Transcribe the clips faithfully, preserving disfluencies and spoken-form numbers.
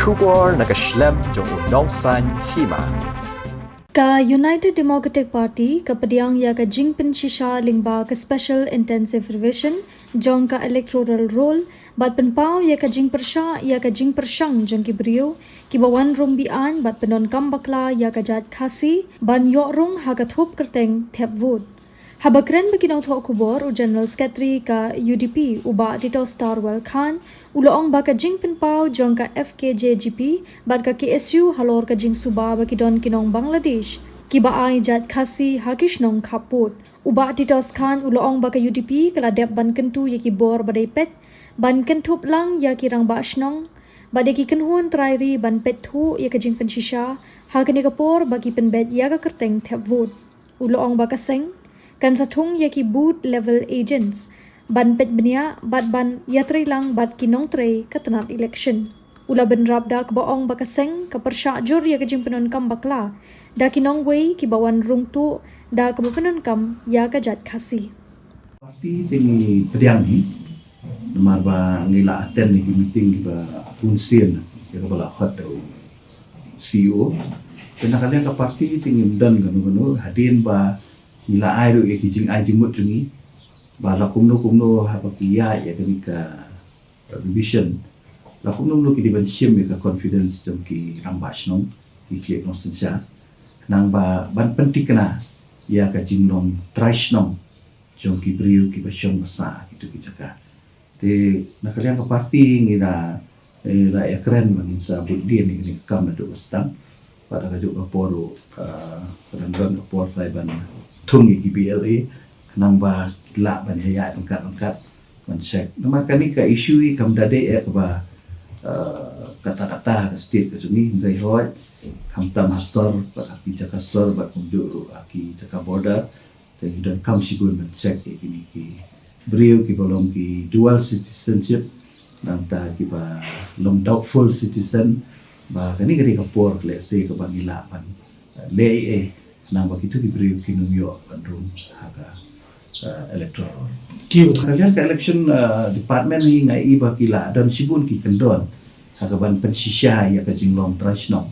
Khubor na ka shlem jong u nongsaiñ hima. Ka United Democratic Party ka pdiang ïa ka jingpynshisha lyngba ka Special Intensive Revision jong ka Electoral Roll bad pynpaw ïa ka jingpyrshah ïa ka jingpyrshang jong ki briew kiba wan rung be-aiñ bad pyndonkam bakla ïa ka jait Khasi ban ïoh rung ha ka thup kyrteng thep vote. Haba kren bad ki nongthoh khubor, u General Secretary ka U D P, u Bah Titosstarwell Chyne, u la ong ba ka jingpynpaw jong ka F K J G P bad ka K S U halor ka jingsuba ba ki don ki nong Bangladesh kiba ai jait Khasi ha ki shnong khappud. U Bah Titosstarwell Chyne u la ong ba ka U D P ka la dep ban kyntu ïa ki bor ba dei peit ban kynthup lang ïa ki rangbah shnong bad ïa ki kynhun trai ri ban peit thuh ïa ka jingpynshisha ha kane ka por ba ki pynbeit ïa ka kyrteng thep vote. U la ong ba ka seng kan sa thung ïa ki booth level agents ban peit bniah bad ban ïatrei lang bad ki nongtrei ka tnat election. U la bynrap da kaba ong ba ka seng ka pyrshah jur ïa ka jingpyndonkam bakla da ki nongwei kiba wan rung tuh da kaba pyndonkam ïa ka jait Khasi. Parti te ngi pdiang hi namar ba ngi la attend ïa ki meeting kiba bun sien ïa kaba la khot da u C E O. Te na ka liang ka parti te ngim don kano kano hadien ba ngi la ai ruh ïa ki jingai jingmut jong ngi ba la kumno kumno haba ki ïaid ïa kane ka revision, la kumno kumno ki dei ban shim ïa ka confidence jong ki rangbah shnong, ki khlieh nongsynshar, khnang ba ban pynthikna ïa ka jinglong trai shnong jong ki briew kiba shong ba sah ha kito ki jaka. Te na ka liang ka parti ngi la, ngi la ïakren ba ngin sa bud dien ïa kane ka kam naduh ba sdang. Bad ha kajuh ka por ruh, ah, ka dang don ka por trai ban thung ïa ki B L A khnang ba ki lah ban ïaid ryngkat ryngkat ban check. Namar kane ka issue hi kam da dei eh kaba, ah, katta katta ha ka state ka jong ngi, hynrei hooid khamtam ha sor bad ha ki jaka sor bad kumjuh ruh ha ki jaka border. Te ngi donkam shibun ban check ïa kine ki briew kiba long ki dual citizenship, nangta kiba long doubtful citizen, ba kane ka dei ka por lehse kaba ngi lah ban, eh, leh ei ei khnang ba kito ki briew kin ym ïoh ban rung ha ka, eh, electoral roll. Ki u thrang ka election, eh, department hi nga i ba ki la don shibun ki kyndon ha ka ban pynshisha ïa ka jinglong trai shnong.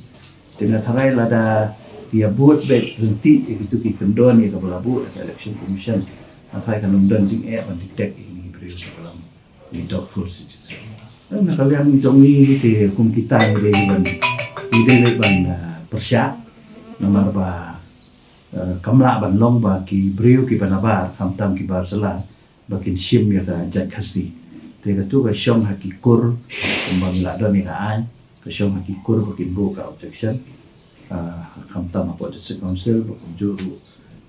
Te nga tharai lada ki ïa bud beit ryntih ïa kito ki kyndon ïa kaba la buh da ka election commission, nga tharai kan ym don jingeh ban detect ïa kine ki briew kiba long ki doubtful citizen. Na ka liang jong ngi te kum kita ngi dei ban, ngi dei ban, ah, pyrshah namar ba, ah, kam lah ban long ba ki briew kiba nabar khamtam kiba sla ba kin shim ïa ka jait Khasi. Te kato ka shong ha ki kur kumba ngi la don ïa ka aiñ, ka shong ha ki kur ba kin buh ka objection. Ah, khamtam hapoh District Council ba kumjuh ruh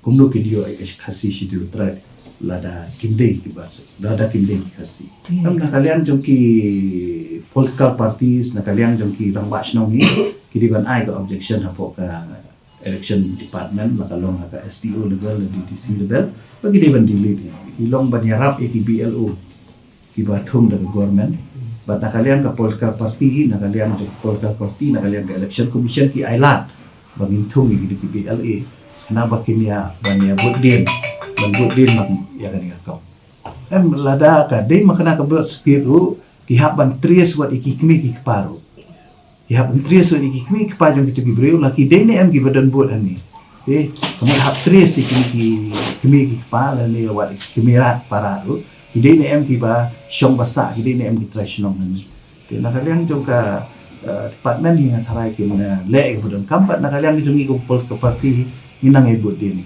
kumno kin ïoh ïa ka Khasi Schedule Tribe lada kim dei kiba, lada kim dei ki Khasi. Hmm. Em, na ka liang jong ki political parties, na ka liang jong ki rangbah shnong hi ki dei ban ai ka objection hapoh ka election department, la ka long ha ka S D O level, D D C level, ba ki dei ban delete hi. Ki long ban ïarap ïa ki B L O kiba thung da ka government. Bad na ka liang ka political party hi, na ka liang ka political party, na ka liang ka election commission ki ai lad ba ngin thung ïa ki B L A, khnang ba kin ïa ban ïa bud dien, ban bud dien ïa kane ka kam. Em, lada ka dei ma kane ka birth certificate ruh, ki hap ban trace wat ïa ki kmie ki kpa ruh. Ki hap ban trace wat ïa ki kmie ki kpa jong kito ki briew, la ki dei ne em kiba don bud hangne. Te ka mut hap trace ïa kine ki kmie ki kpa lane wat ïa ki kmie rat para ruh, ki dei ne em kiba shong ba sah, ki dei ne em ki trai shnong hangne. Te na ka liang jong ka, eh, department hi nga tharai kin, eh, leh ïa kaba donkam, bad na ka liang jong ngi kum political party hi ngi nang ïa bud dien.